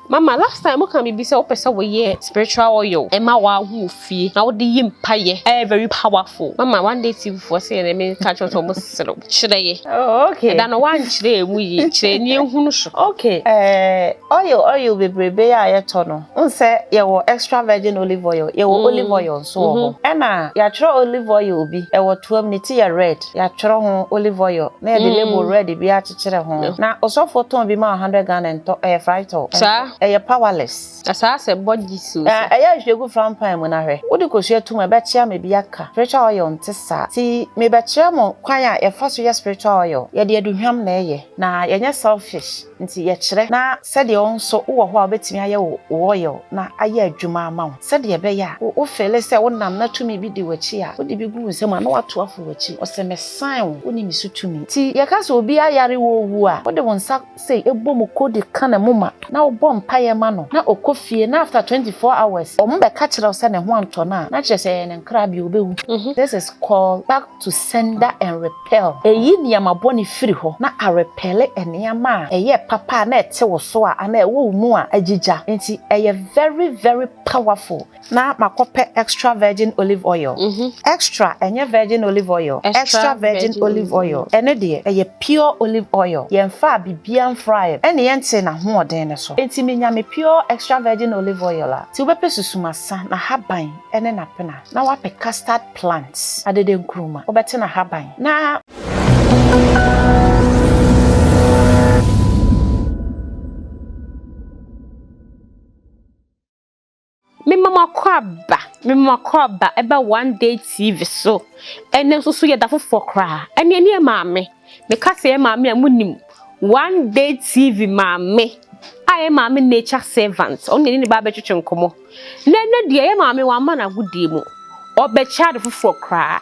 Mama, last time woka biribi sɛ wopɛ sɛ woyɛ spiritual oil ɛma w'aho fie na wode yi mpayɛ, ɛyɛ very powerful. Mama, One Day TV foɔ sɛ yɛn menka kyerɛ sɛ ɔmo serew kyerɛ yɛ. Oh, okay. Ɛda no woankyerɛ emu yie, kyerɛ ni ehunu so. Okay. Oil bebrebe a yɛtɔ no. N sɛ yɛwɔ extra virgin olive oil, yɛwɔ olive oil nso wɔ hɔ. Ɛna yɛatwerɛ olive oil bi ɛwɔ toam, ne ti yɛ red. Yɛatwerɛ ho olive oil na yɛde label red bi akyekyere ho. Na ɔsɔfoɔ tɔn bi ma 100 Ghana ntɔ, ɛyɛ frytol. Saa. Ɛyɛ powerless. Na saa sɛ bɔgye so. Ɛyɛ ahwɛ gu frying pan mu na hwɛ. Wode kosua tum a, ɛbɛkyea ma bi aka. Spiritual oil nte saa. Nti mebɛkyerɛ mo kwan a yɛfa so yɛ spiritual oil. Yɛde aduhwam na ɛyɛ. Na yɛnyɛ selfish. Nti yɛkyerɛ na sɛdeɛ wo nso wowɔ hɔ a wobɛtumi ayɛ wo oil na ayɛ adwuma ama wo. Sɛdeɛ ɛbɛyɛ a wo feel sɛ wonam na tumi bi di w'akyi a, wode bi gu wo nsam a na wato afo w'akyi. Ɔsɛ mesan wo, wone me so tumi. Nti yɛka sɛ obi ayare wɔ owu a, wode wo nsa sei ɛbɔ mu kodi ka ne moma na wobɔ mpaeɛ ma no na ɔkɔ fie na after 24 hours ɔmo bɛka kyerɛ wo sɛ ne ho antɔ no a, na kyerɛ sɛ ɛyɛ ne nkra bi obɛwu. This is called back to sender and repel. Ɛyi nneɛma bɔne firi hɔ na arepel nneɛma a ɛyɛ papa a na ɛte wo so a anaa ɛwɔ wo mu a agyigya. Nti ɛyɛ very very powerful. Na makɔpɛ extra virgin olive oil. Extra, ɛnyɛ virgin olive oil. Extra Extra virgin virgin olive oil. Ɛno deɛ ɛyɛ pure olive oil. Yɛmfa a biribiara mfra yɛ. Ɛne yɛnte n'ahoɔden no so. Nti menya me pure extra virgin olive oil a, nti wobɛpɛ susumasa, n'ahaban ɛne n'apena. Na woapɛ custard plant, adede nkuruma. Wobɛte n'ahaban. Na Mema mo akɔ aba, mema mo akɔ aba ɛba One Day TV so. Ɛnɛ nso so yɛda foforɔ koraa. Ɛne yɛ maame. Meka sɛ yɛ maame a, munim One Day TV maame a yɛ maame Nature Servant. Ɔno na ne ba abɛtwetwe nkɔmmɔ. Na ɛnɛ deɛ yɛ maame wamma n'agodie mu. Ɔbɛkyɛ ade foforɔ koraa.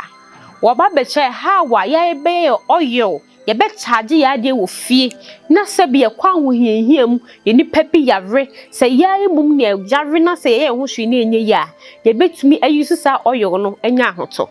Wɔba bɛkyɛ how a yɛbɛyɛ oil, yɛbɛkyagye yɛ adeɛ wɔ fie na sɛbi yɛkɔ ahohiahia mu, yɛ nipa bi yare sɛ yɛn mmom na yare na sɛ yɛyɛ ho hwee na ɛnyɛ yie a, yɛbɛtumi ayi so saa oil no anya ahotɔ.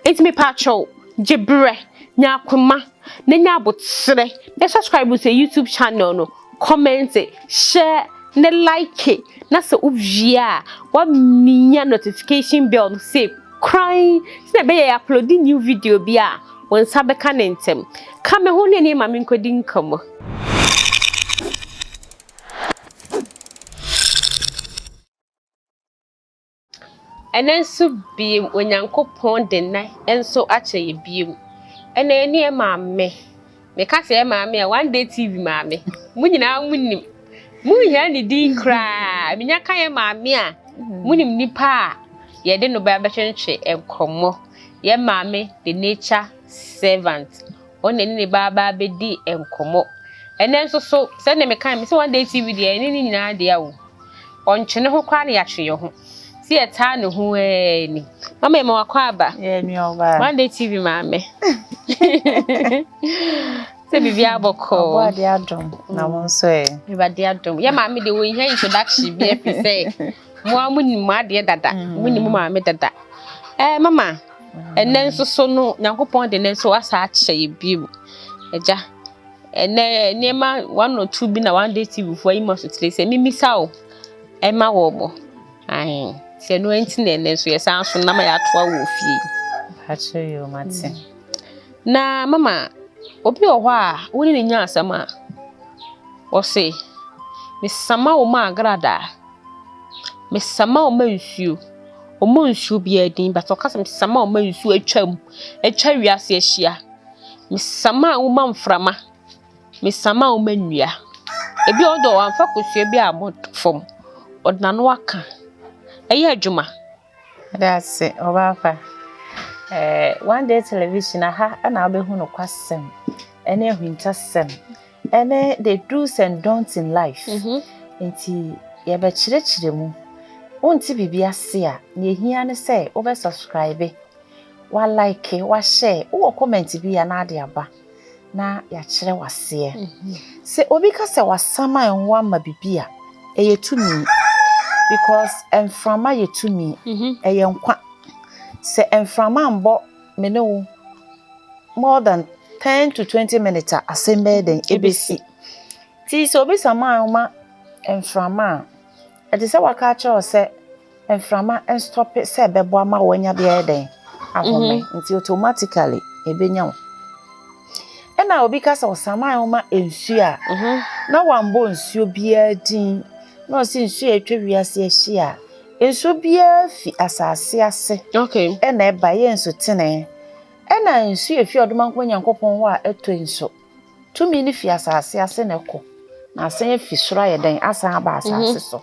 Nti mepaakyɛw, gye berɛ, nya akoma na nya abotrɛ na subscribe to YouTube channel no, comment, share na like, na sɛ wowie a wamia notification bell no sɛ kran sɛ ɛbɛyɛ upload new video bi a wɔn nsa bɛka ne ntɛm. Ka me ho ne ne maame nkɔdi nkɔmmɔ. Ɛnɛ nso biem, Onyankopɔn de nna nso akyɛ yɛ biem. Ɛnɛ yɛne yɛ maame, meka sɛ yɛ maame a, One Day TV maame, mo nyinaa mo nim, monhia ne din koraa. Menya ka yɛ maame a, monim nipa a yɛde no bɛba bɛtwentwe nkɔmmɔ. Yɛ maame the Nature Servant, ɔne ne ne ba aba abɛdi nkɔmmɔ. Ɛnɛ nso so, sɛdeɛ meka me sɛ One Day TV deɛ, ɛne ne nyinaa deɛ o, ɔntwe ne ho koraa na yɛatwe yɛn ho si yɛtaa ne ho ɛɛ ni. Mama, yɛ ma wakɔ aba. Yɛ nua ɔbaa. One Day TV maame, sɛ biribi abɔkɔɔ? Ɔbɔ ade adom na wo nso ɛ? Awurade adom. Yɛ maame de, wɔnhia introduction bi ɛfiri sɛ mo a monim mo adeɛ dada, monim mo maame dada. Mama, ɛnɛ nso so no, Nyankopɔn de ne nso asa akyɛ yɛ bio. Agya, ɛnɛ nneɛma one or two bi na One Day TV foɔ ayi ma so tire sɛ mimisa o ɛma wɔ mo ae sɛ ɛno nti na ɛnɛ nso yɛsan so nam a yɛatoa wɔ fie. Akyerɛ yɛ o, mate. Na mama, obi wɔ hɔ a wo ne ne nya asɛm a, ɔse mesama wo ma agradaa, mesama wo ma nsuo, ɔmmɔ nsuo biara din, but ɔka sɛ mesama wo ma nsuo atwa mu, atwa wiase ahyia, mesama wo ma mframa, mesama wo ma nnua. Ebi wɔ hɔ deɛ, wamfa kosua bi ammɔ fam, ɔde n'ano aka. Ɛyɛ adwuma? Meda ase, ɔbaafa. One Day Television aha ɛna wobɛhu nokwasɛm ɛne ahintasɛm ɛne the do's and don'ts in life. Nti yɛbɛkyerɛkyerɛ mu. Wonte biribi ase a, nea ehia ne sɛ wobɛ subscribe, walike, wahyɛ, wowɔ comment bi a na ade aba na yɛakyerɛ w'aseɛ. Sɛ obi ka sɛ wasaman ho ama bibi a, ɛyɛ tumi, because mframa yɛ tumi, ɛyɛ nkwa. Sɛ mframa mbɔ me ne wo more than 10 to 20 minutes a, asɛm bɛyɛ den ebesi. Nti sɛ obi saman wo ma mframa a, ɛte sɛ waka akyerɛ wo sɛ mframa nstop sɛ ɛbɛbɔ ama woanya bi ayɛ dɛn ahome. Nti automatically ɛbɛnya wo. Ɛna obi ka sɛ ɔsaman wo ma nsuo a, na wambɔ nsuo biara din, na ɔse nsuo a atwa wiase ahyia a, nsuo biara fi asase ase ɛna ɛba, ɛyɛ nsutene. Ɛna nsuo a efi Ɔdomankoma Nyankopɔn hɔ a ɛtɔ nso, tumi no fi asase ase na ɛkɔ, na asan afi soro ayɛ dɛn asan aba asase so.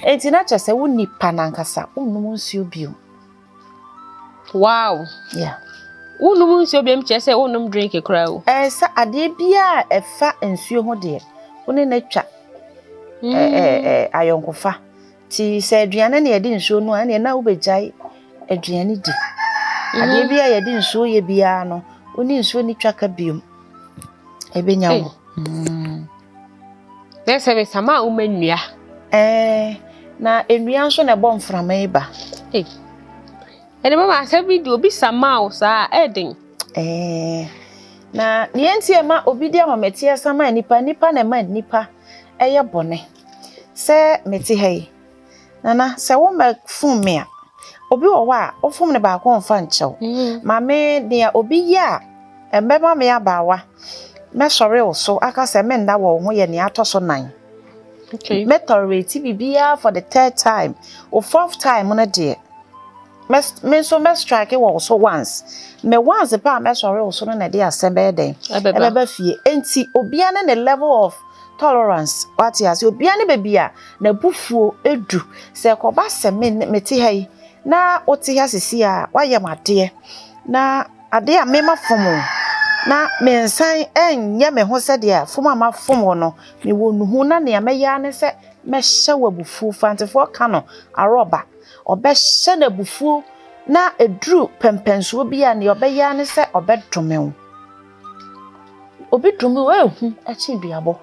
Enti na kyerɛ sɛ wo nipa nankasa wonnom nsuo bio. Yeah. Wonnom nsuo bio kyerɛ sɛ wonnom drink koraa o. Ɛɛ, sɛ adeɛ biara a ɛfa nsuo ho deɛ, wo ne no atwa ayɔnkofa. Nti sɛ aduane na yɛde nsuo no a, ɛneɛ na wobɛgyae aduane di. Adeɛ bi a yɛde nsuo yɛ biara no, wo ne nsuo ni twa ka biom. Ɛbɛnya wo. Na sɛ mesama a woma nnua. Ɛɛ, na nnua nso na ɛbɔ mframa yi ba. Ɛne mama asɛm bi de obi sama wo saa a, ɛden. Ɛɛ, na nea nti ɛma obi di ahometeɛ sama nipa, nipa na ɛma nipa ɛyɛ bɔne. Sɛ mete ha yi, Nana, sɛ womɛfom me a, obi wɔ hɔ a wofom ne baako mfa nkyɛw. Maame, nea obi yɛ a ɛbɛma me abaawa mɛsɔre wo so aka sɛ menda wɔ wo ho yɛ nea atɔ so nan. Mɛtolerate biribiara for the third time. O fourth time no deɛ, me nso mɛstrike wɔ wo so once. Me once pa a mɛsɔre wo so no na ɛde asɛm bɛyɛ dɛn? Ɛbɛba fie. Enti obiara ne ne level of tolerance, wate ase? Obiara ne baabi a n'abufuo edu. Sɛ ɛkɔba sɛ me mete ha yi na wote ha sisi a woayɛ m adeɛ na adeɛ a mema fom wo na mensan ɛnyɛ me ho sɛdeɛ fom a mafom wo no, mewɔ nuhu na nea mɛyɛ ara ne sɛ mɛhyɛ wo abufuo. Fantefoɔ ka no arɔba, ɔbɛhyɛ no abufuo na ɛduru pɛmpɛnsoɔ bi a, nea ɔbɛyɛ ara ne sɛ ɔbɛdome wo. Obi dome wo, ɛɛhu ɛkyen duabɔ.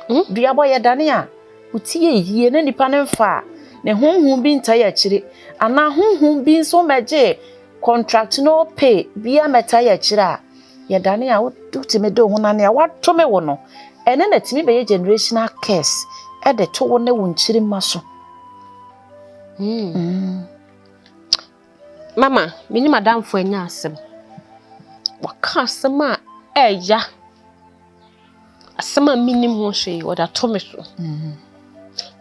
Duabɔ yɛ dane a wo ti yɛ yie na nipa no mfa a ne honhom bi ntae akyire anaa honhom bi nso mmɛgye contract no pay bia mmɛtae akyire a, yɛdane a wotumi de wo ho na nea watome wo no, ɛne na tumi bɛyɛ generational curse ɛde to wo ne wo nkyirima so. Mama, me ne madamfo anya asɛm. Waka asɛm a ɛɛya. Asɛm a mennim ho hwee, wɔde ato me so.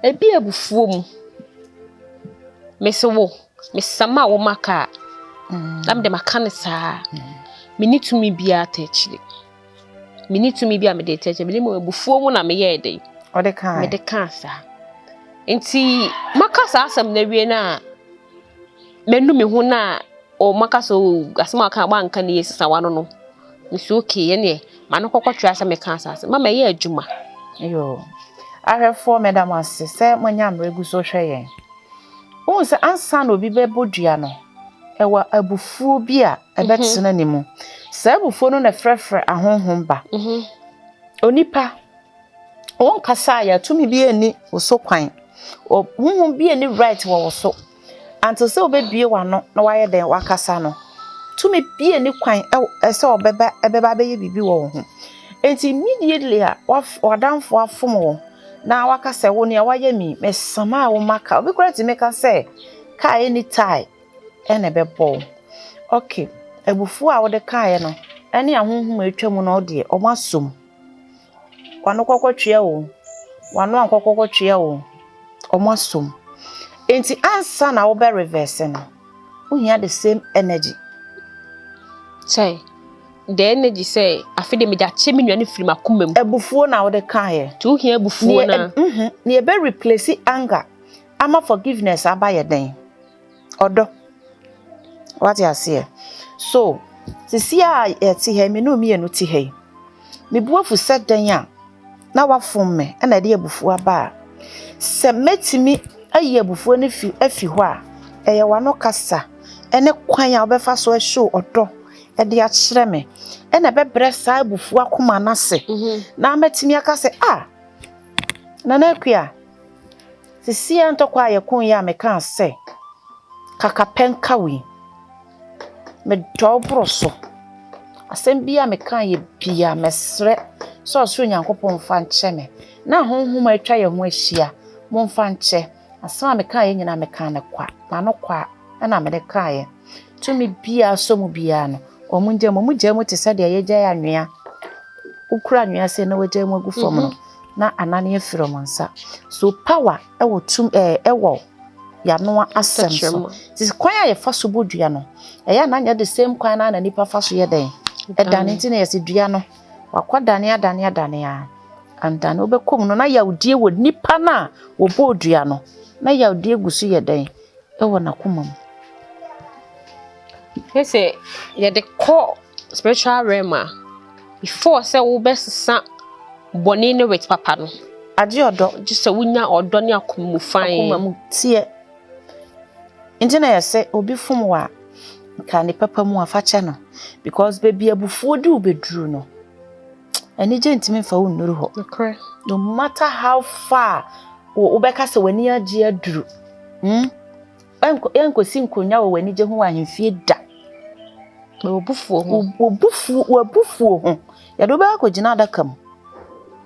Ebi abufuo mu. Mese wo, mesama a woma kaa. Na mede maka no saa. Menni tumi biara ta akyire. Menni tumi bi a mede ta akyire. Mene mu abufuo mu na meyɛɛ dɛn. Ɔde kaa. Mede kaa saa. Nti maka saa asɛm no awie no a, manu me ho na o maka sɛ o asɛm a waka wanka ne yɛ sesa wano no. Mesi okay, ɛneɛ ma no kɔkɔ twerɛ sɛ meka saa asɛm. Mama, ɛyɛ adwuma. Yo. Ahwɛfoɔ, meda mo ase sɛ moanya mmerɛ gu so hwɛ yɛn. Wohu sɛ ansa na obi bɛbɔ dua no, ɛwɔ abufuo bi a ɛbɛtena ne mu. Saa abufuo no na ɛfrɛfrɛ ahonhom ba. Onipa, wonkasa a yɛatumi bi ani wo so kwan. Honhom bi ani right wɔ wo so. Until sɛ wobɛbie w'ano na wayɛ dɛn wakasa no, tumi bi ani kwan sɛ ɔbɛba ɛbɛba abɛyɛ biribi wɔ wo ho. Enti immediately a w'adamfo afom wo na waka sɛ wo nea wayɛ mi mesama a wo ma ka, obi koraa tumi ka sɛ kaa ɛni tae ɛna ɛbɛbɔ wo. Okay, abufuo a wode kaeɛ no ɛne ahonhom a atwa mu no deɛ, ɔmo asom. W'ano kɔkɔ twea o, w'ano ankɔkɔkɔ twea o, ɔmo asom. Enti ansa na wobɛ reverse no, wohia the same energy. Sɛ the energy sɛ afe de mede akyɛ me nua no firi m'akoma mu. Abufuo na wode kaeɛ. Nti wohia abufuo na. Nea ɛbɛ replace anger ama forgiveness aba yɛ dɛn? Ɔdɔ. Wate aseɛ? So sisi a yɛte ha yi, me ne wo mmienu te ha yi, mebu afu sɛ dɛn a na wafom me ɛna ɛde abufuo aba a, sɛ mɛtumi ayi abufuo no fi afi hɔ a, ɛyɛ w'ano kasa ɛne kwan a wobɛfa so ɛhyɛ ɔdɔ ɛde akyerɛ me ɛna ɛbɛbrɛ saa abufuo akoma no ase na mɛtumi aka sɛ, ah, Nana Akua, sisi a ntɔkwa a yɛko yi a mekaa sɛ kakapɛ nka wei, medɔ wo boro so. Asɛm bi a mekaa yɛ bia, mɛsrɛ sɛ Ɔsoro Nyankopɔn mfa nkyɛ me na honhom a atwa yɛn ho ahyia. Momfa nkyɛ. Asɛm a mekaeɛ nyinaa mekaa no kwa. M'ano kwa na mede kaeɛ. Tumi biara sɔ mu biara no, wɔn ngya mu. Wɔn gyaa mu te sɛ deɛ yɛgyae anwea. Wokura anwea sei na wagyae mu agu fam no, na anane afiri wɔn nsa. So power ɛwɔ tum ɛwɔ yɛanoa asɛm so. Nti kwan a yɛfa so bɔ dua no, ɛyɛ a na nyɛ the same kwan na na nipa fa so yɛ dɛn ɛdane. Nti na yɛsɛ dua no wakɔ dane adane adane a andane, wobɛkɔ mu no na yawdie wɔ nipa no a wɔbɔɔ dua no, na yawdie gu so yɛ dɛn ɛwɔ n'akoma mu. Sɛ yɛde kɔ spiritual realm a, before sɛ wobɛsesa bɔne ne with papa no, agye ɔdɔ. Gye sɛ wonya ɔdɔ ne akoma mu fan. Akoma mu teɛ. Nti na yɛsɛ obi fom wɔ a, nka ne papa mu afa kyɛ no, because baabi abufuo de wo bɛduru no, anigye ntumi mfa wo nnuru hɔ. No matter how far wobɛka sɛ w'ani agye aduru, Ɛnkɔsi nkonnwa wɔ w'anigye ho wɔ ahemfie da. Wɔbufuo ho. W'abufuo ho, yɛde wobɛkɔ akɔgyina adaka mu.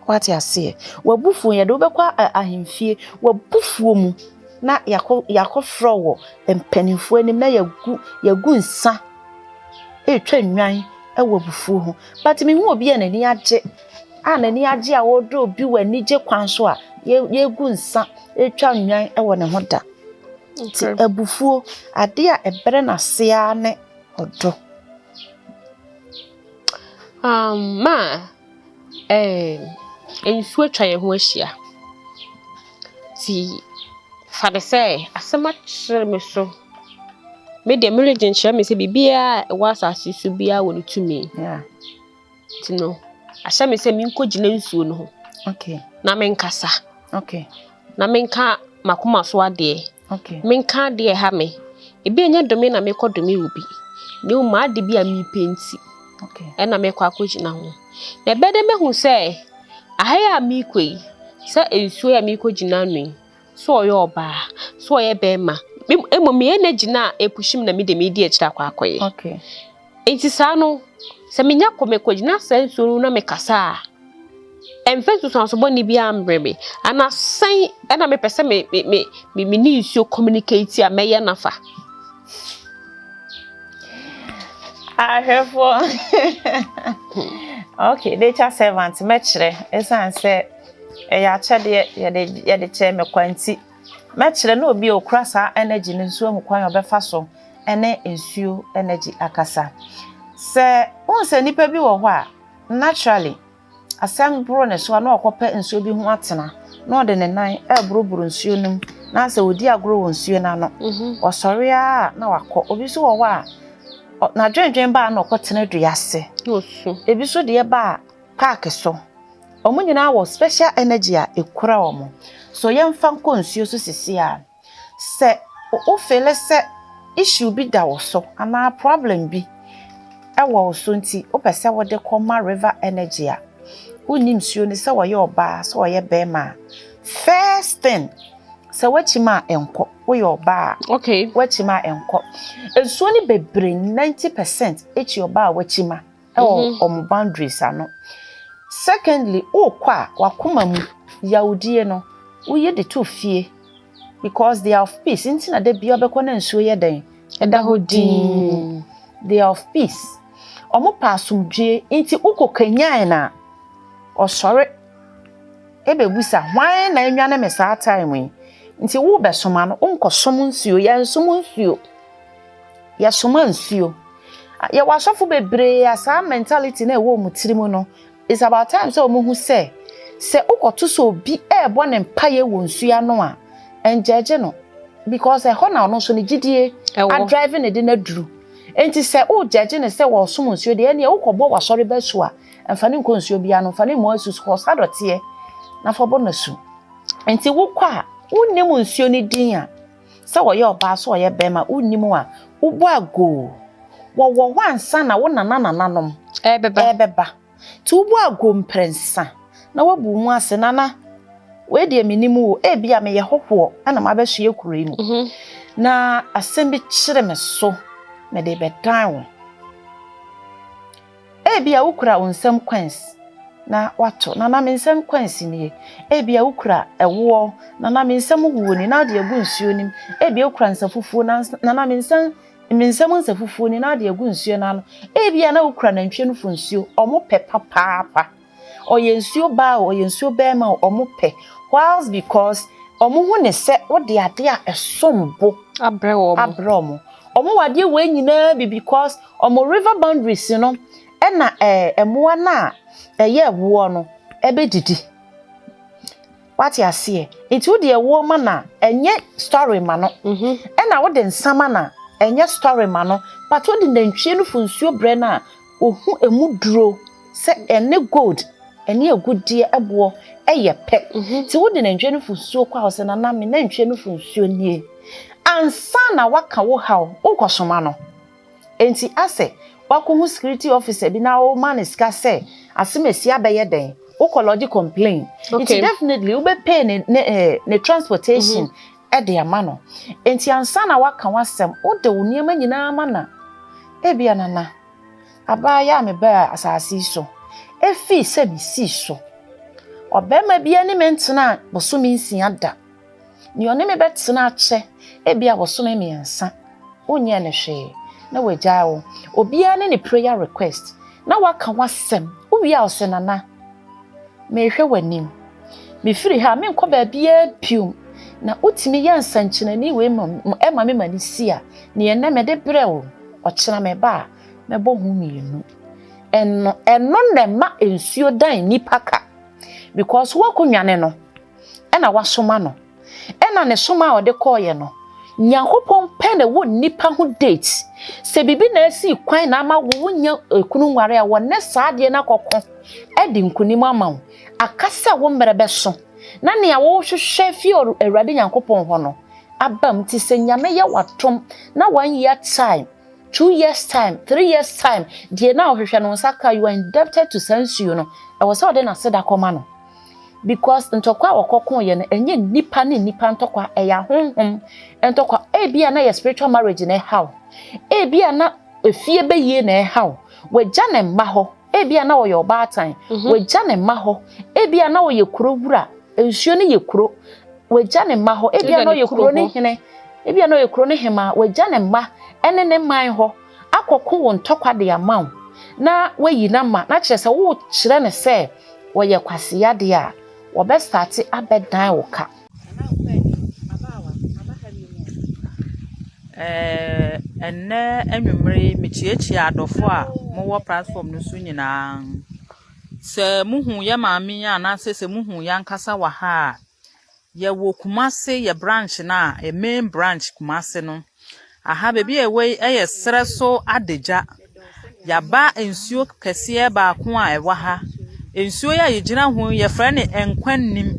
Wate aseɛ? W'abufuo, yɛde wobɛkɔ ahemfie. W'abufuo mu na yɛakɔfrɛ wɔ mpanimfoɔ anim na yɛgu nsa ɛretwa nnwan wɔ abufuo ho. But mehu obi a n'ani agye a, n'ani agye a wɔredɔ obi wɔ anigye kwan so a yɛgu nsa ɛretwa nnwan wɔ ne ho da. Nti abufuo, adeɛ a ɛbrɛ n'ase ara ne ɔdɔ. Ma nsuo atwa yɛn ho ahyia. Nti fa ne sɛ asɛm akyere me so. Me deɛ, me religion kyerɛ me sɛ biribiara a ɛwɔ asase so biara wɔ ne tumi. Nti no, ahyɛ me sɛ menkɔgyina nsuo no ho na menkasa. Na menka m'akoma so adeɛ. Menka adeɛ ɛha me. Ebi ɛnyɛ dome na mekɔ dome wɔ bi. Na mmom ade bi a mepɛ nti ɛna mekɔ akɔgyina ho. Na ɛbɛyɛ dɛ mehu sɛ aha yi a merekɔ yi, sɛ nsuo yi a merekɔgyina ano yi, sɛ ɔyɛ ɔbaa, sɛ ɔyɛ bɛrima, mmom me energy no a ɛpush me na mede medi akyire akɔ akɔyɛ. Nti saa no, sɛ menya kɔ mekɔgyina saa nsuo no na mekasa a, ɛmfa nsusuanso bɔne biara mbrɛ me. Anaa sɛn ɛna mepɛ sɛ me me me me me ne nsuo communicate a mɛyɛ nafa? Ahwɛfoɔ, okay, nature servant, mɛkyerɛ. Ɛsiane sɛ ɛyɛ akyɛdeɛ yɛde kyerɛ me kwa nti, mɛkyerɛ na obi a okura saa energy no nso ahu kwan a ɔbɛfa so ne nsuo energy akasa. Sɛ wohu sɛ nnipa bi wɔ hɔ a, naturally asɛm boro ne so a, na ɔkɔpɛ nsuo bi ho atena na ɔde ne nan ɛreboroboro nsuo no mu na sɛ ɔdi agorɔ wɔ nsuo no ano, ɔsɔre a na wakɔ. Obi nso wɔ hɔ a, n'adwendwen baa na ɔkɔtena dua ase. Ebi nso deɛ baa park so. Wɔn nyinaa wɔ special energy a ekura wɔn so. Yɛmfa nkɔ nsuo so sisi a, sɛ wofeel sɛ issue bi da wo so anaa problem bi ɛwɔ wo so nti wopɛ sɛ wode kɔma river energy a, wonnim nsuo no sɛ wɔyɛ ɔbaa, sɛ wɔyɛ bɛrima a, first thing, sɛ woakyim a ɛnkɔ, woyɛ ɔbaa a, woakyim a ɛnkɔ. Nsuo no bebree, 90% akyi ɔbaa a wakyim a ɛwɔ ɔmo boundaries ano. Secondly, wokɔ a, wakoma mu yawdie no woyi de to fie, because they are of peace. Nti na da bia ɔbɛkɔ na nsuo yɛ dɛn? Ɛda hɔ dinn. They are of peace, ɔmo pa asomdwie. Nti wokɔ kanyan na ɔsɔre ɛbɛbusa hwan na enwane me saa time yi. Nti wobɛsoma no, wonkɔsom nsuo. Yɛnsom nsuo, yɛsoma nsuo. Yɛwɔ asɔfo bebree a saa mentality na ɛwɔ wɔn tirim no. It's about time sɛ wɔn ho sɛ wokɔto sɛ obi ɛrebɔ ne mpaeɛ wɔ nsuo ano a, ɛngyɛgye no, because ɛhɔ na ɔno nso ne gyidie adrive ne de n'aduru. Nti sɛ wogyɛgye ne sɛ wɔsom nsuo deɛ, ɛneɛ wokɔbɔ w'asɔre bɛso a, mfa ne nkɔ nsuo biara no, mfa ne mmɔ asu kɔ sa dɔteɛ na fa bɔ n'asu. Nti wokɔ a, wonnim nsuo no din a, sɛ wɔyɛ ɔbaa, sɛ ɔyɛ bɛrima, wonnim a, wobɔ agoo wɔwɔ hɔ ansa na wo nana nananom ɛbɛba. Ɛbɛba. Nti wobɔ ago mprɛnsa na woabu wo mu ase. Nana, wei deɛ menim wo, ebi a meyɛ hɔhoɔ ɛna mabɛsoɛ kuro yi mu na asɛm bi kyerɛ me so, mede bɛdan wo. Ebi a wokura wo nsam coins. na wato. Nana me nsam kwansi nie. Ebia wokura ɛwoɔ, Nana me nsam wuo ni, na wode agu nsuo no mu. Ebia wokura nsa fufuo, Nana me nsam me nsam nsa fufuo ni, na wode agu nsuo no ano. Ebia na wokura nantwie no fo nsuo, ɔmo pɛ papaapa. Ɔyɛ nsuo baa o, ɔyɛ nsuo bɛrima o, ɔmo pɛ. Whilst because ɔmo hu ne sɛ wode ade a ɛsom bo abrɛ wɔn. Abrɛ ɔmo. Ɔmo wɔ adeɛ wei nyinaa bi because ɔmo river boundaries no ɛna mmoa no a ɛyɛ ɛwoɔ no ɛbɛdidi. Wate aseɛ? Nti wode ɛwoɔ ma na ɛnyɛ story ma no. Ɛna wode nsa ma na ɛnyɛ story ma no. But wode nantwie no fo nsuo brɛ no a, ohu emu duro sɛ ɛne gold ɛne agudeɛ ɛboɔ ɛyɛ pɛ. Nti wode nantwie no fo nsuo kɔ a, ɔsɛ, "Nana, me nantwie no fo nsuo nie." Ansa na waka wo haw, wokɔsoma no. Nti asɛ wakɔhu security officer bi na woma ne sika sɛ asɛm esi abɛyɛ dɛn, wokɔ lodge complain. Nti definitely wobɛpay ne transportation ɛde ama no. Nti ansa na waka w'asɛm, wode wo nneɛma nyinaa ma na ebia, "Nana, abaayewa a mebaa asase yi so, efii sɛ mesii so, ɔbarima bi ne me ntena bosome 6 da. Nea ɔne me bɛtena akyɛ ebia bosome 3, wonyɛ ne hwee na wagyaa wo." Obiara ne ne prayer request na waka w'asɛm. Wowie a, ɔsɛ, "Nana, mehwɛ w'anim, mefiri ha menkɔ baabiara biom na wotumi yɛ nsɛnkyerɛnne wei ma ɛma me ma ne si a, neɛ nnɛ mede brɛ wo, ɔkyena meba a mɛbɔ ho mmienu." Ɛno na ɛma nsuo dan nipa ka because woakɔnwane no ɛna wasoma no, ɛna ne soma a ɔde kɔɔyɛ no, Nyankopɔn pɛ na ɛwɔ nipa ho date sɛ biribi na asi kwan na ama wo wonya ekunu nware a, wɔne saa adeɛ no akɔko ɛde nkonim ama wo. Aka sɛ wo mmerɛ bɛso na nea wɔrehwehwɛ fi Awurade Nyankopɔn hɔ no aba mu. Nti sɛ Nyame yɛ watom na one year time, 2 years time, 3 years time, deɛ na ɔhwehwɛ no nsa ka, you are indebted to saa nsuo no. Ɛwɔ sɛ ɔde n'aseda kɔma no because ntɔkwa a wɔkɔko yɛ no, ɛnyɛ nipa ne nipa ntɔkwa, ɛyɛ ahonhom ntɔkwa. Ebia na yɛ spiritual marriage na ɛhaw, ebia na efie bɛyie na ɛhaw. Wagya ne mma hɔ, ebia na ɔyɛ ɔbaatan, wagya ne mma hɔ, ebia na ɔyɛ kuro wura, nsuo no yɛ kuro, wagya ne mma hɔ, ebia na ɔyɛ kuro ne hene, ebia na ɔyɛ kuro ne hema, wagya ne mma ɛne ne man hɔ akɔko wɔn ntɔkwa de ama wo na wayi n'ama na kyerɛ sɛ wokyerɛ ne sɛ wɔyɛ kwaseadeɛ a wɔbɛstart abɛdan wo ka. Ɛnnɛ anwummerɛ yi, mekyiakyia adɔfo a mowɔ platform no so nyinaa. Sɛ muhu yɛ maame yi anaasɛ sɛ muhu yɛn ankasa wɔ ha a, yɛwɔ Kumase, yɛ branch no a, yɛ main branch Kumase no. Aha baabi a yɛwɔ yi yɛ serɛ so adagya. Yɛaba nsuo kɛseɛ baako a ɛwɔ ha. Nsuo yi a yɛgyina ho yi, yɛfrɛ no Nkwa Nnim.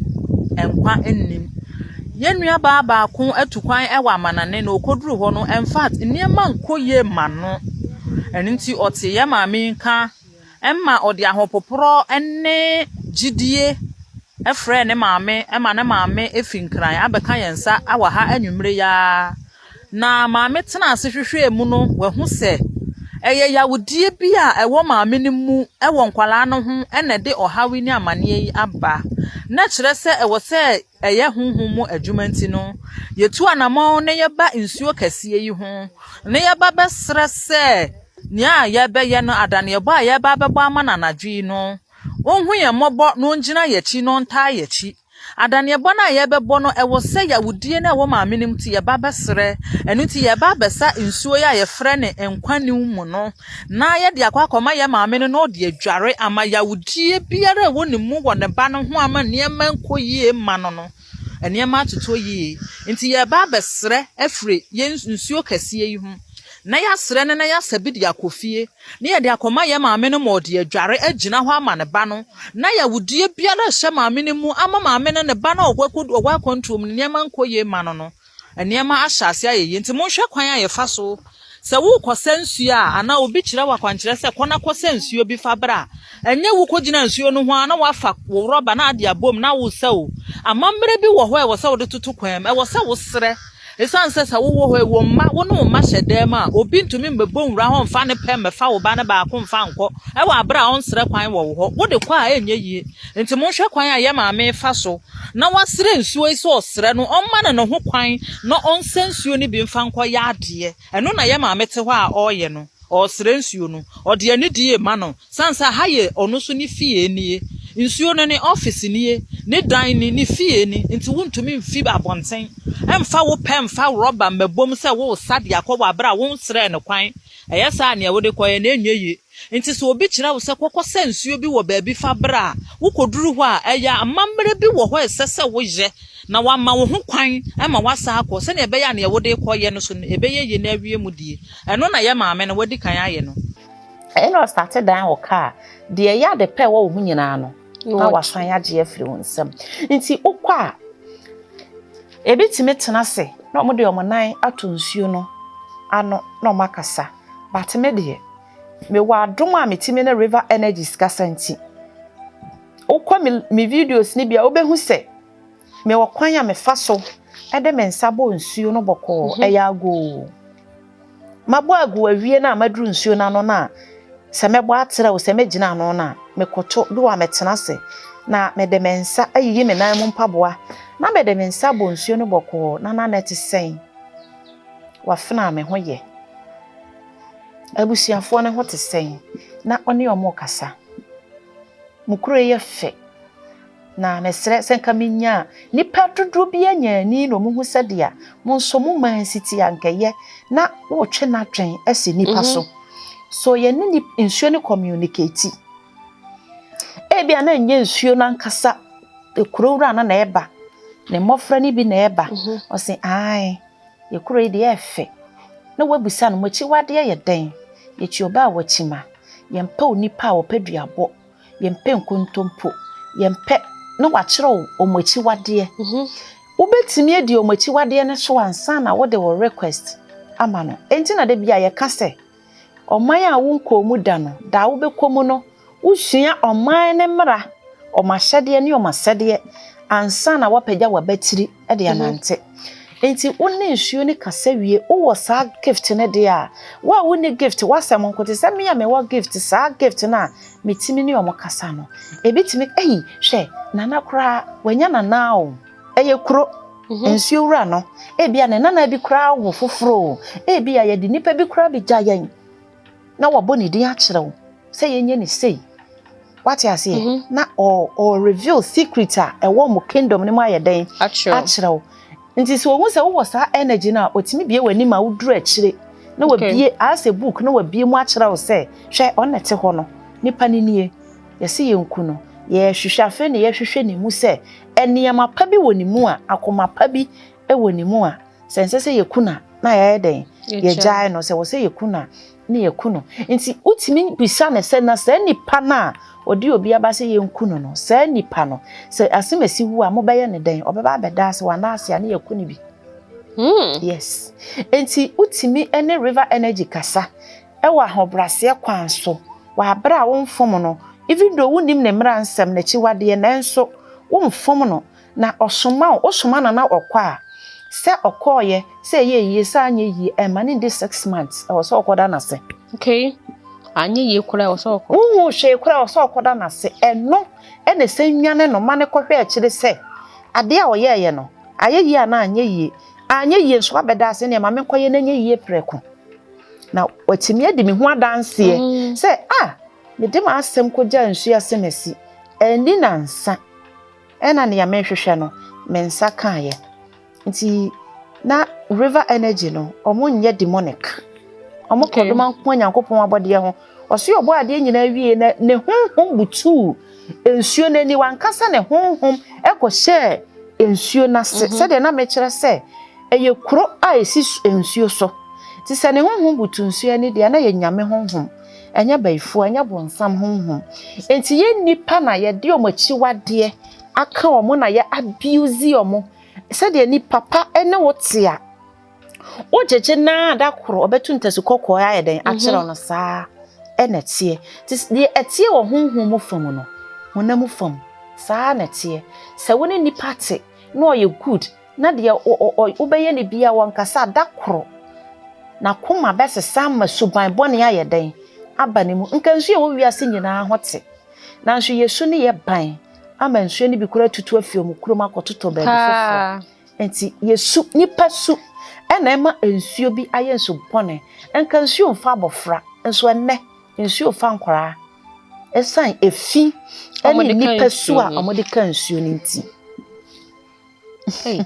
Nkwa Nnim. Yɛn nuabaa baako atu kwan wɔ amanane na ɔkɔduruu hɔ no, in fact, nneɛma nkɔ yie mma no. Ɛno nti ɔte yɛn maame yi nka ma ɔde ahopoporɔ ne gyidie frɛɛ ne maame ma ne maame fi Nkran abɛka yɛn nsa wɔ ha anwummerɛ yi ara. Na maame tena ase hwehwɛɛ mu no, wahu sɛ ɛyɛ yawdeɛ bi a ɛwɔ maame no mu wɔ nkwadaa no ho na ɛde ɔhaw yi ne amanneɛ yi aba. Na kyerɛ sɛ ɛwɔ sɛ ɛyɛ honhom mu adwuma nti no, yɛtu anammɔn na yɛba nsuo kɛseɛ yi ho na yɛba bɛsrɛ sɛ nea yɛbɛyɛ no, adaneɛbɔ a yɛba abɛbɔ ama no anadwo yi no, ɔnhu yɛn mmɔbɔ na ɔngyina yɛn akyi na ɔntaa yɛn akyi. Adaneɛbɔ no a yɛbɛbɔ no, ɛwɔ sɛ yawudie no a ɛwɔ maame no mu nti yɛba bɛsrɛ. Ɛno nti yɛba abɛsa nsuo yi a yɛfrɛ no Nkwa Nnim mu no na yɛde akɔ akɔma yɛn maame no na ɔde adware ama yawudie biara a ɛwɔ ne mu wɔ ne ba no ho ama nneɛma nkɔ yie ma no, nneɛma atotɔ yie. Nti yɛba abɛsrɛ afiri yɛn nsuo kɛseɛ yi ho na yɛasrɛ no na yɛasa bi de akɔ fie na yɛde akɔma yɛn maame no ma ɔde adware agyina hɔ ama ne ba no na yawudie biara a ɛhyɛ maame no mu ama maame no ne ba no a ɔwɔ akwantuo mu no, nneɛma nkɔ yie ma no, nneɛma ahyɛ ase ayɛ yie. Nti monhwɛ kwan a yɛfa so. Sɛ worekɔsa nsuo a, anaa obi kyerɛ wo akwankyerɛ sɛ kɔ na kɔsa nsuo bi fa bra a, ɛnyɛ wokɔgyina nsuo no ho a na wafa wo rɔba na ade abom na wosa o. Amammerɛ bi wɔ hɔ a ɛwɔ sɛ wode toto kwan mu, ɛwɔ sɛ wosrɛ. Esiane sɛ sɛ wowɔ hɔ yi, wo mma, wo ne wo mma hyɛ dan mu a, obi ntumi mmɛbɔ nwura hɔ mfa ne pɛ mmɛfa wo ba no baako mfa nkɔ wɔ abere a ɔnsrɛ kwan wɔ wo hɔ. Wode kɔ a ɛnyɛ yie. Nti monhwɛ kwan a yɛ maame refa so na wasrɛ nsuo yi sɛ ɔsrɛ no, ɔmma no ne ho kwan na ɔnsa nsuo no bi mfa nkɔyɛ adeɛ. Ɛno na yɛ maame te hɔ a ɔreyɛ no. Ɔresrɛ nsuo no. Ɔde anidie rema no. Sane sɛ ha yɛ ɔno nso ne fie nie. Nsuo no ne office nie, ne dan ni, ne fie ni. Nti wontumi mfi abɔnten mfa wo pɛ mfa rɔba mmɛbom sɛ woresa de akɔ wɔ abere a wonsrɛɛ no kwan. Ɛyɛ saa a nea wode kɔeɛ no ɛnyɛ yie. Nti sɛ obi kyerɛ wo sɛ kɔkɔsa nsuo bi wɔ baabi fa bra a, wokɔduru hɔ a, ɛyɛ amammerɛ bi wɔ hɔ a ɛsɛ sɛ woyɛ na wama wo ho kwan ma woasan akɔ sɛnea ɛbɛyɛ a nea wode rekɔyɛ no so no ɛbɛyɛ yie na awie mu die. Ɛno na yɛ maame no wadi kan ayɛ no. Ɛna ɔstate dan wɔ kaa. Deɛ ɛyɛ ade pɛ wɔ wo ho nyinaa no, na wasan agye afiri wo nsam. Nti wokɔ a, ebi tumi tena ase na wɔde wɔn nan ato nsuo no ano na wɔn akasa. But me deɛ, mewɔ adom a metumi ne River Energies kasa nti, wokɔ me, me videos no bi a wobɛhu sɛ mewɔ kwan a mefa so de me nsa bɔ nsuo no bɔkɔɔ, ɛyɛ agoo. Mabɔ agu awie no a maduru nsuo no ano no a, sɛ mɛbɔ atrɛ o, sɛ mɛgyina ano no a, mekoto bi wɔ a mɛtena ase na mede me nsa ayiyi me nan mu mpaboa na mede me nsa abɔ nsuo no bɔkɔɔ na na ɛte sɛn? Wafena a me ho yɛ. Abusuafoɔ no ho te sɛn? Na ɔne wɔn rekasa. Mo kuro yi yɛ fɛ. Na mesrɛ sɛ nka menya a, nnipa dodoɔ bi anya ani na wɔhu sɛdeɛ mo nso mo man si te a, nka ɛyɛ na wotwe n'adwen asi nnipa so. So yɛne nsuo no communicate. Ebia na ɛnyɛ nsuo no ankasa, kuro wura no na ɛba, ne mmɔfra no bi na ɛba. Ɔse ae, yɛ kuro yi deɛ ɛfɛ. Na wabisa no, mo akyiwadeɛ yɛ dɛn? Yɛkyi ɔbaa a wakyima. Yɛmpɛ onipa a ɔpɛ duabɔ. Yɛmpɛ nkontompo. Yɛmpɛ na wakyerɛ wo wɔn akyiwadeɛ. Wobɛtumi adi wɔn akyiwadeɛ no so ansa na wode wo request ama no. Enti na da bi a yɛka sɛ, ɔman a wonkɔɔ mu da no, da a wobɛkɔ mu no, wosua ɔman no mmara, wɔn ahyɛdeɛ ne wɔn asɛdeɛ ansa na woapagya w'abatiri de anante. Nti wo ne nsuo no kasa wie, wowɔ saa gift no deɛ a, wo a wonni gift, w'asɛm nko te sɛ me a mewɔ gift, saa gift no a metumi ne wɔn kasa no, ebi tumi, ei, hwɛ, nana koraa, wanya nana o, ɛyɛ kuro, nsuo wura no, ebia ne nana bi koraa wo foforɔ o, ebia yɛde nipa bi koraa bɛgya yɛn na wabɔ ne din akyerɛ wo sɛ yɛnyɛ ne sei. Wate aseɛ? Na ɔ ɔ reveal secret a ɛwɔ mo kingdom no mu ayɛ dɛn? Akyerɛ wo. Nti sɛ ohu sɛ wowɔ saa energy no a, otumi bie w'anim a woduru akyire na wabie ayɛ sɛ book na wabie mu akyerɛ wo sɛ hwɛ ɔno na ɛte hɔ no, nipa no nie, yɛse yɛnku no, yɛhwehwɛ afei na yɛhwehwɛ ne mu sɛ nneɛma pa bi wɔ ne mu a, akoma pa bi wɔ ne mu a, sɛ ɛnsɛ sɛ yɛku no a, na yɛayɛ dɛn? Yɛgyae no. Sɛ ɛwɔ sɛ yɛku no a, na yɛku no. Nti wotumi bisa no sɛ, na saa nipa no a ɔde obi aba sɛ yɛnku no no, saa nipa no, sɛ asɛm asi wu a, mobɛyɛ no dɛn? Ɔbɛba abɛda ase, wanda ase a, na yɛku no bi. Yes. Nti wotumi ne River Energy kasa ɛwɔ ahobrɛaseɛ kwan so wɔ abere a womfom no, even though wonnim ne mmara nsɛm n'akyiwadeɛ, nanso womfom no na ɔsoma wo, wosoma no na ɔkɔ a, sɛ ɔkɔɔyɛ, sɛ ɛyɛ yie, sɛ anyɛ yie, ɛma ne ndi 6 months, ɛwɔ sɛ ɔkɔda n'ase. Okay. Anyɛ yie koraa ɛwɔ sɛ ɔkɔ. Wohu hwee koraa ɛwɔ sɛ ɔkɔda n'ase. Ɛno ɛna ɛsɛ nwane no ma ne kɔhwɛ akyire sɛ adeɛ a ɔyɛɛyɛ no, ayɛ yie anaa anyɛ yie. Anyɛ yie nso abɛda ase nneɛma menkɔyɛ na ɛnyɛ yie prɛko. Na watumi adi me ho adanseɛ sɛ ah, mede m'asɛm kɔgya nsuo ase masi, ɛnni nansa ɛna nea mehwehwɛ no, me nsa kaeɛ. Nti na River Energy no, ɔmo nyɛ demonic. Ɔmo kɔ doma nko Nyankopɔn abɔdeɛ ho. Ɔso ɔbɔ adeɛ nyinaa wie na ne honhom butuu nsuo n'ani, wankasa ne honhom ɛkɔhyɛɛ nsuo n'ase. Sɛdeɛ na mekyerɛ sɛ ɛyɛ kuro a ɛsi nsuo so. Nti sɛ ne honhom butu nsuo ani deɛ, na yɛ Nyame honhom. Ɛnyɛ bayifoɔ, ɛnyɛ bonsam honhom. Nti yɛn nnipa na yɛde wɔn akyiwadeɛ aka wɔn na yɛ abuse wɔn. Sɛdeɛ nipa pa ne wo te a, wogyegye naa da koro ɔbɛto ntasu kɔkɔɔ ayɛ dɛn akyerɛ no saa ɛna ɛteɛ. Nti deɛ ɛteɛ wɔ honhom mu fam no, honam mu fam saa na ɛteɛ. Sɛ wo ne nipa te na ɔyɛ good Na deɛ wobɛyɛ no bia wɔnkasa da koro n'akoma bɛsesa ama suban bɔne ayɛ dɛn aba ne mu. Nka nsuo a ɛwɔ wiase nyinaa ho te, nanso yɛsu ne yɛ ban ama nsuo no bi koraa tutu afi wɔn kurom akɔtotɔ baabi foforɔ. Nti yɛsu, nipa su ɛna ɛma nsuo bi ayɛ nsu bɔne. Nka nsuo mfa abɔfra, nso ɛnnɛ nsuo fa nkwaraa ɛsan efi ɛne nipa su a wɔde ka nsuo no nti. Hey.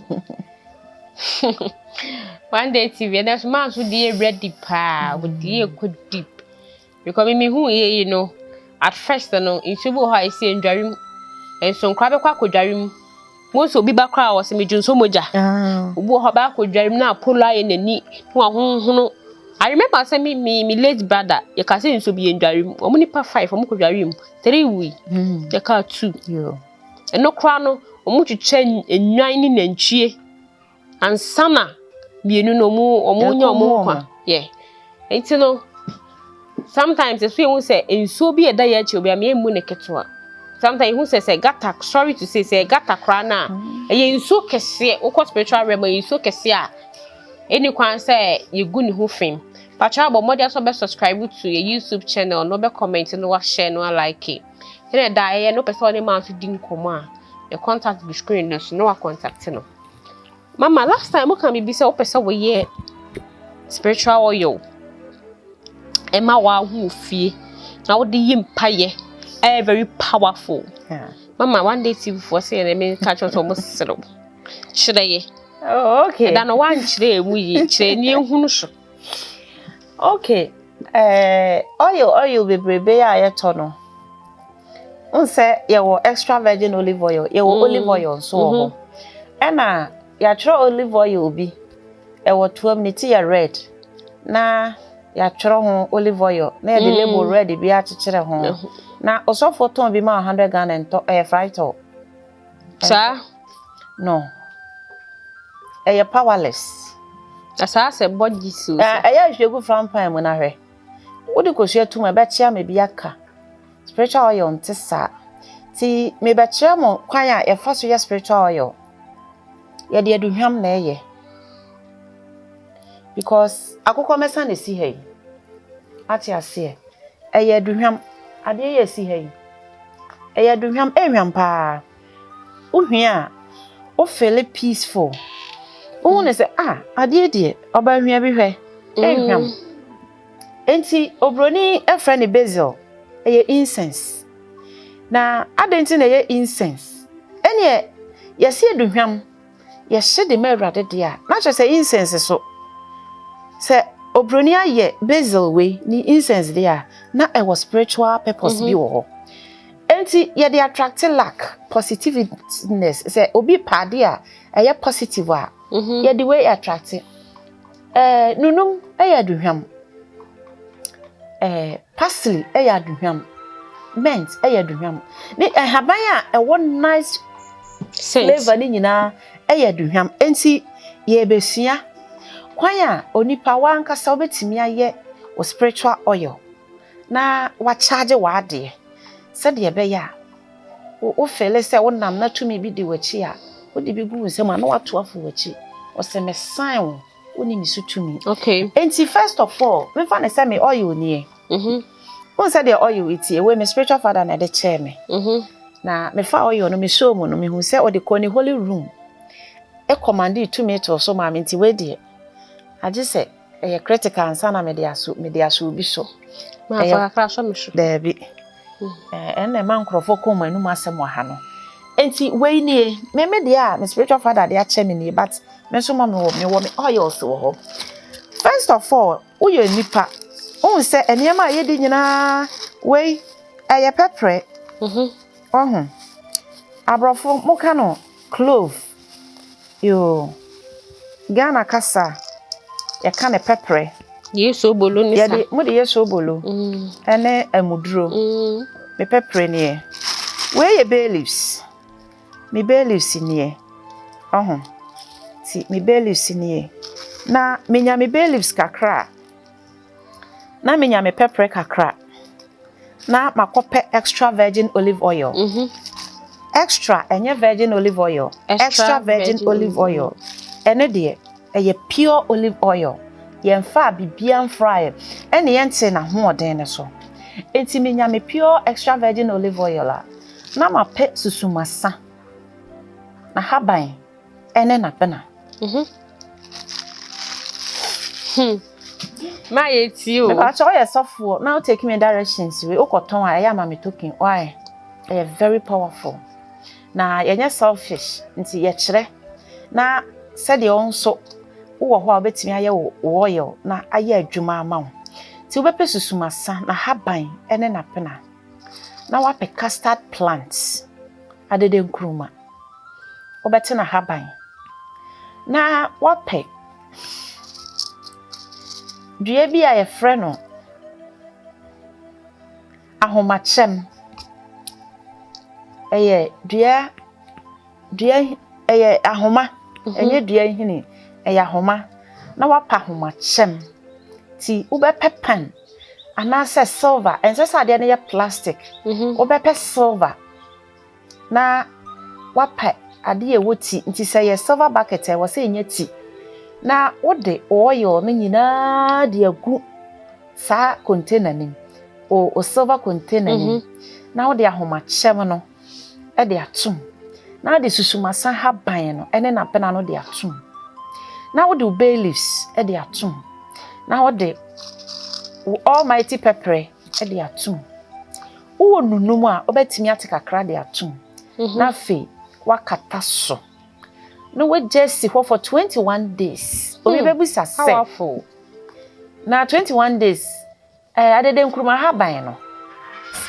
One Day TV, ɛnɛ so maa nso di yɛ ready paa, wɔdi yɛ kɔ deep. Because me hu yɛ yi no, at first no, nsuo bi wɔ hɔ a esi ndware mu. Nso nkora bɛkɔ akɔdware mu. Mo nso obi ba koraa a wɔsɛ medwo nso mogya. Obi wɔ hɔ bɛ akɔdware mu na apolo ayɛ n'ani na wahonhono. I remember sɛ me late brother, yɛka sɛ nsuo bi yɛ ndware mu. Wɔn nipa five, wɔn kɔdware mu. Three wui. Yɛka two. Ɛno koraa no, wɔn twitwa nnwan ne nantwie ansa na mmienu no wɔn nya wɔn nkwa. Yeah. Nti no, sometimes ɛso yɛhu sɛ nsuo bi a ɛda yɛn akyi obi a mmienu ne ketewa. Sometimes yɛhu sɛ gutter, sorry to say, sɛ gutter koraa na ɛyɛ nsuo kɛseɛ. Wokɔ spiritual realm, ɛyɛ nsuo kɛseɛ a ɛni kwan sɛ yɛgu ne ho fam. Patro, abɔ mmɔden sɛ ɔbɛ subscribe to yɛ YouTube channel na ɔbɛ comment na wahyɛ na walike. Ɛna ɛda ɛyɛ no pɛ sɛ ɔne maa nso di nkɔmmɔ a, yɛ contact gu screen no so na wa contact no. Mama, last time woka biribi sɛ wopɛ sɛ woyɛ spiritual oil ɛma w'aho fie na wode yi mpayɛ, ɛyɛ very powerful. Mama, One Day TV foɔ sɛ yɛn ɛmɛ ka kyerɛ sɛ ɔmo serew kyerɛ yɛ. Oh, okay. Ɛda no wankyerɛ emu yie, kyerɛ ni ehunu so. Okay. Oil bebrebe a yɛtɔ no. N sɛ yɛwɔ extra virgin olive oil, yɛwɔ olive oil nso wɔ hɔ. Ɛna yɛatwerɛ olive oil bi ɛwɔ toam, ne ti yɛ red. Na yɛatwerɛ ho olive oil na yɛde label red bi akyekyere ho. Na ɔsɔfoɔ tɔn bi ma 100 Ghana, ntɔ, ɛyɛ frytol. Saa? No. Ɛyɛ powerless. Na saa sɛ bɔgye so. Ɛyɛ ahwɛ gu frying mu na hwɛ. Wode kosua tum a, ɛbɛkyea ma bi aka. Spiritual oil nte saa. Nti mebɛkyerɛ mo kwan a yɛfa so yɛ spiritual oil. Yɛde aduhwam na ɛyɛ. Because akokɔ mɛsa na esi ha yi. Ate aseɛ. Ɛyɛ aduhwam. Adeɛ yɛ esi ha yi. Ɛyɛ aduhwam, ɛhwam paa. Wohwia a, wo feel peaceful. Wohu ne sɛ, ah, adeɛ deɛ, ɔba hwia bi hwɛ. Ɛhwam. Nti obroni ɛfrɛ no basil. Ɛyɛ incense. Na adɛn nti na ɛyɛ incense? Ɛneɛ yɛsi aduhwam, yɛhye de ma Awurade deɛ a, na kyerɛ sɛ incense so. Sɛ obroni ayɛ basil wei ne incense deɛ a, na ɛwɔ spiritual purpose bi wɔ hɔ. Nti yɛde attract luck, positiveness. Sɛ obi pa adeɛ a ɛyɛ positive a, yɛde wei attract. Nunum ɛyɛ aduhwam. Parsley ɛyɛ aduhwam. Mint ɛyɛ aduhwam. Ne nhaban a ɛwɔ nice scent flavour ne nyinaa ɛyɛ aduhwam. Nti yɛbɛsua kwan a onipa wankasa wobɛtumi ayɛ wɔ spiritual oil na wakyagye w'adeɛ sɛdeɛ ɛbɛyɛ a wo feel sɛ wonam na tumi bi di w'akyi a, wode bi gu wo nsam a na wato afo w'akyi. Ɔsɛ mesan wo, wone me so tumi. Nti first of all, memfa ne sɛ me oil nie. Wohu sɛ deɛ oil yi tie wei, me spiritual father na ɛde kyɛɛ me. Na mefa oil no mesɔɔ mu no, mehu sɛ ɔde kɔ ne holy room ɛcommande tumi to so maa me. Nti wei deɛ, agye sɛ ɛyɛ critical ansa na mede aso obi so. Ma fa kakra sɔ me so. Daabi. Ɛnna ɛma nkurɔfoɔ kɔn mu anum asɛm wɔ ha no. Nti wei nie, me deɛ a me spiritual father de akyɛ me nie, but me nso ma mewɔ me oils wɔ hɔ. First of all, woyɛ nipa, wohu sɛ nneɛma a yɛdi nyinaa, wei ɛyɛ pɛprɛ. Ɔho aborɔfo moka no clove yoo, Ghana kasa yɛka ne pɛprɛ. Yɛ sobolo ne sa. Yɛde mode yɛ sobolo ɛne amuduro. Me pɛprɛ nie. Wei yɛ bay leaves. Me bay leaves nie. Ɔho ti me bay leaves nie. Na menya me bay leaves kakra a, na menya me pɛprɛ kakra, na makɔpɛ extra virgin olive oil. Extra, ɛnyɛ virgin olive oil. Extra virgin olive oil. Ɛno deɛ, ɛyɛ pure olive oil. Yɛmfaa biribiara mfraeɛ, ɛne yɛntee n'ahoɔden no so. Enti menya me pure extra virgin olive oil a, na mapɛ susumasa, n'ahaban ne n'abena. Ma yɛtie o. Mepakyɛ woyɛ sɔfoɔ na wo take me directions wei wokɔtɔn a ɛyɛ ama me token why? Ɛyɛ very powerful. Na yɛnyɛ selfish nti yɛkyerɛ na sɛdeɛ wo nso wowɔ hɔ a wobɛtumi ayɛ wo oil na ayɛ adwuma ama wo. Nti wobɛpɛ susumasa, n'ahaban ne n'apena na woapɛ custard plant, adede nkuruma. Wobɛte n'ahaban na woapɛ dua bi a yɛfrɛ no ahomakyɛm. Ɛyɛ dua dua ɛyɛ ahoma, ɛnyɛ dua nhini, ɛyɛ ahoma. Na woapɛ ahomakyɛm. Nti wobɛpɛ pan anaasɛ silver, ɛnsɛ sɛ adeɛ no yɛ plastic. Wobɛpɛ silver na woapɛ adeɛ a ɛwɔ ti. Nti sɛ ɛyɛ silver bucket a ɛwɔ sɛ ɛnya ti. Na wode oil no nyinaa de agu saa container no mu, o silver container no mu. Na wode ahomakyɛm no de atom. Na wode susumasa haban no ne n'abena no de atom. Na wode wo bay leaves de atom. Na wode wo almighty pepper de atom. Wowɔ nunum a wobɛtumi ate kakra de atom. Na afei woakata so. Na woagya asi hɔ for 21 days. Obi bɛbisa sɛ, Powerful. na 21 days adede nkuruma haban no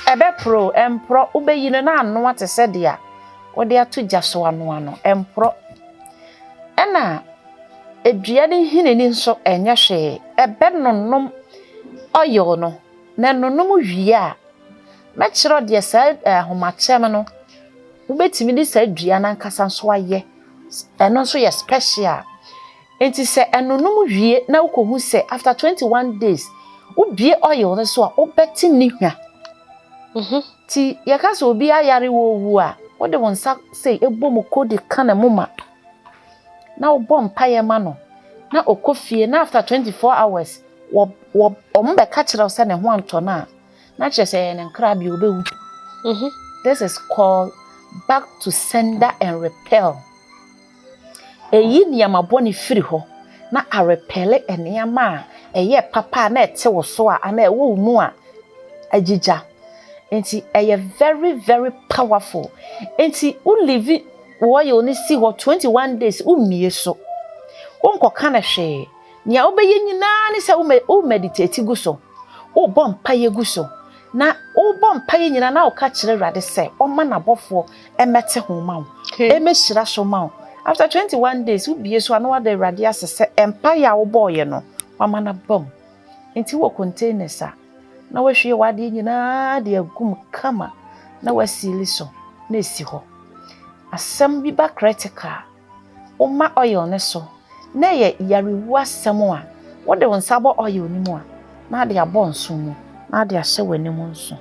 ɛbɛporo ɛmporɔ wobɛyi no na anoa te sɛ deɛ wode ato gya so anoa no ɛmporɔ. Ɛna edua no nhini nso ɛnyɛ hwee ɛbɛnonom oil no na ɛnonom wie a mɛkyerɛ deɛ saa ahomakyɛm no wobɛtumi de saa dua no ankasa nso ayɛ ɛno nso yɛ special. Nti sɛ ɛnonom wie na wokɔhu sɛ after 21 days wobie oil no so a wobɛte ne hwa. Nti yɛka sɛ obi ayare wɔ owu a wode wo nsa sei ɛbɔ mu ko de ka ne moma na wobɔ mpaeɛ ma no na ɔkɔ fie na after 24 hours wɔ wɔ ɔmo bɛka kyerɛ wo sɛ ne ho antɔ no a na kyerɛ sɛ ɛyɛ ne nkra bi obɛwu. This is called back to sender and repel. Ɛyi nneɛma bɔne firi hɔ na arepel nneɛma a ɛyɛ papa a na ɛte wo so a anaa ɛwɔ wo mu a agyigya. Nti ɛyɛ very very powerful. Nti wo leave oil no si hɔ 21 days wommie so. Wonkɔka no hwee. Nea wobɛyɛ nyinaa ne sɛ wo meditate gu so. Wobɔ mpaeɛ gu so. Na wobɔ mpaeɛ nyinaa na woka kyerɛ Awurade sɛ ɔmma n'abɔfoɔ mmɛte ho ma wo. Ɛmmɛhyira so ma wo. After 21 days wobie so a na wada Awurade ase sɛ mpaeɛ a wobɔɔyɛ no wama no aba mu. Nti wɔ containers a na woahwie w'adeɛ nyinaa de agu mu kama na woaseal so na esi hɔ. Asɛm bi ba critical a, woma oil no so na ɛyɛ yarewu asɛm a wode wo nsa bɔ oil no mu a na ade abɔ nso mu na ade ahyɛ w'anim nso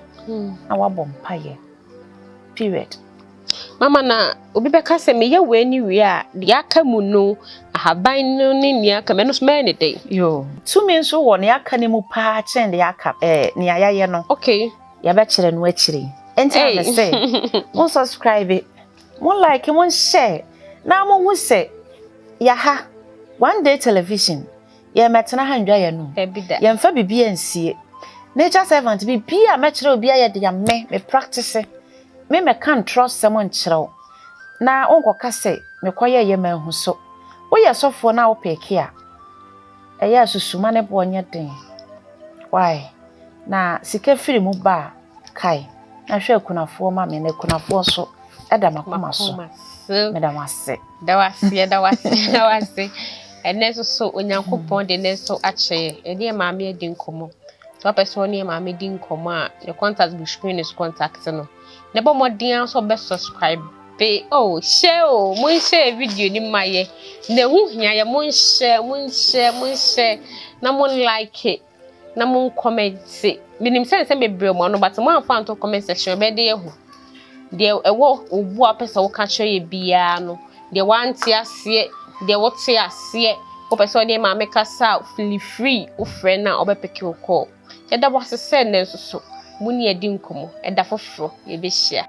na woabɔ mpaeɛ. Period. Mama na obi bɛka sɛ meyɛ wei ne wie a deɛ aka mu no ahaban no ne nea aka mu ɛno nso mɛyɛ ne dɛn? Yo. Tumi nso wɔ nea aka no mu paa kyɛn deɛ aka nea yɛayɛ no. Yɛbɛkyerɛ no akyire. Nti na me sɛ mo subscribe, mo like, mo share na mo hu sɛ yɛha One Day Television yɛmmɛtena ha ndwa yɛn no. Dabi da. Yɛmfa biribi ansie. Nature servant biribi a mɛkyerɛ obi ayɛ de me practice. Me mɛka ntorɔ sɛm nkyerɛ wo. Na wonkɔka sɛ mekɔyɛ yɛ manhu so. Woyɛ sɔfoɔ na wopɛɛke a ɛyɛ asusuma ne boɔ nyɛ den. Why? Na sika firi mu ba a kae na hwɛ akunafoɔ ma me na akunafoɔ nso ɛda m'akoma so. Meda mo ase. Da wase, da wase, da wase. Ɛnɛ nso so Onyankopɔn de ne nso akyɛ yɛ. Yɛne yɛ maame adi nkɔmmɔ. Sɛ wopɛ sɛ ɔne yɛ maame di nkɔmmɔ a, ne contact gu screen so contact no. Na ɛbɔ mmɔden ara sɛ ɔbɛ subscribe. Oh, share o, monshare video ni ma yɛ. Na ɛho hia yɛ monshare, monshare, monshare na mon like na mon comment. Menim sɛ nsɛm bebree wɔ mo ano but mo amfa anto comment section ɛbɛyɛ de ahu. Deɛ ɛwɔ wo bo a wopɛ sɛ woka kyerɛ yɛ biara no, deɛ woante aseɛ, deɛ wote aseɛ, wopɛ sɛ ɔne maame kasa a, feel free, wofrɛ no a ɔbɛpick wo call. Yɛda wo ase sɛ nnɛ nso so mo ne yɛdi nkɔmmɔ. Ɛda foforɔ yɛbɛhyia.